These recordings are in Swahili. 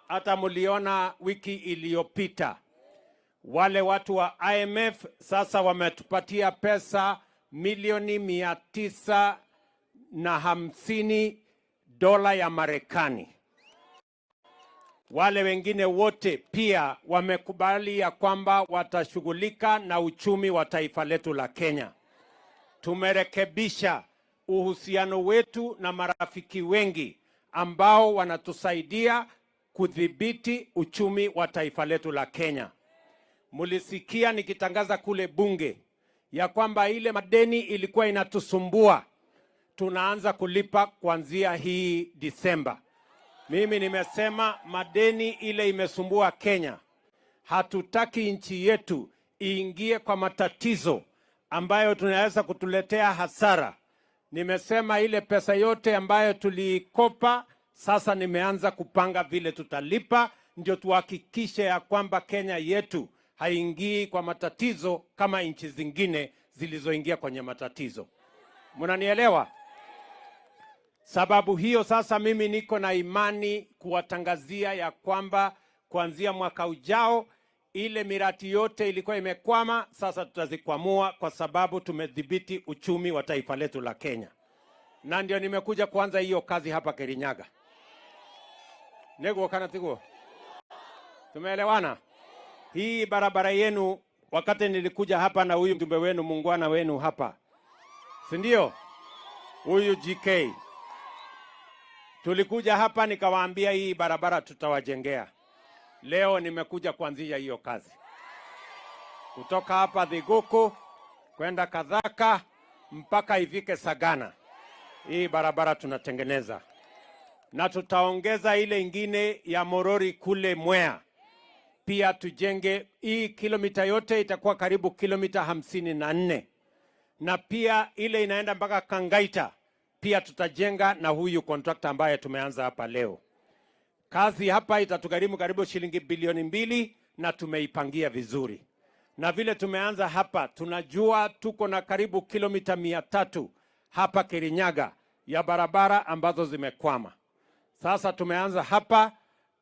Hata muliona wiki iliyopita wale watu wa IMF sasa wametupatia pesa milioni 950 dola ya Marekani. Wale wengine wote pia wamekubali ya kwamba watashughulika na uchumi wa taifa letu la Kenya. Tumerekebisha uhusiano wetu na marafiki wengi ambao wanatusaidia kudhibiti uchumi wa taifa letu la Kenya. Mulisikia nikitangaza kule bunge ya kwamba ile madeni ilikuwa inatusumbua tunaanza kulipa kuanzia hii Disemba. Mimi nimesema madeni ile imesumbua Kenya. Hatutaki nchi yetu iingie kwa matatizo ambayo tunaweza kutuletea hasara. Nimesema ile pesa yote ambayo tuliikopa, sasa nimeanza kupanga vile tutalipa, ndio tuhakikishe ya kwamba Kenya yetu haingii kwa matatizo kama nchi zingine zilizoingia kwenye matatizo. Mnanielewa? Sababu hiyo sasa mimi niko na imani kuwatangazia ya kwamba kuanzia mwaka ujao ile miradi yote ilikuwa imekwama, sasa tutazikwamua kwa sababu tumedhibiti uchumi wa taifa letu la Kenya, na ndio nimekuja kuanza hiyo kazi hapa Kirinyaga. Nĩguo kana tiguo? Tumeelewana? Hii barabara yenu, wakati nilikuja hapa na huyu mjumbe wenu muungwana wenu hapa, si ndio? Huyu GK tulikuja hapa nikawaambia hii barabara tutawajengea. Leo nimekuja kuanzisha hiyo kazi kutoka hapa Thiguku kwenda Kathaka mpaka ifike Sagana. Hii barabara tunatengeneza na tutaongeza ile ingine ya Morori kule Mwea pia tujenge hii kilomita yote itakuwa karibu kilomita 54 na pia ile inaenda mpaka Kangaita pia tutajenga na huyu contractor ambaye tumeanza hapa leo. Kazi hapa itatugharimu karibu shilingi bilioni 2 na tumeipangia vizuri, na vile tumeanza hapa, tunajua tuko na karibu kilomita 300 hapa Kirinyaga ya barabara ambazo zimekwama. Sasa tumeanza hapa,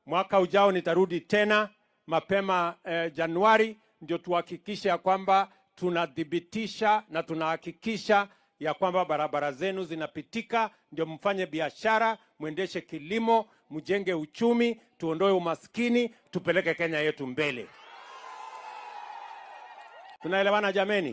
mwaka ujao nitarudi tena mapema Januari, ndio tuhakikishe ya kwamba tunathibitisha na tunahakikisha ya kwamba barabara zenu zinapitika, ndio mfanye biashara, mwendeshe kilimo, mjenge uchumi, tuondoe umaskini, tupeleke Kenya yetu mbele. Tunaelewana jameni?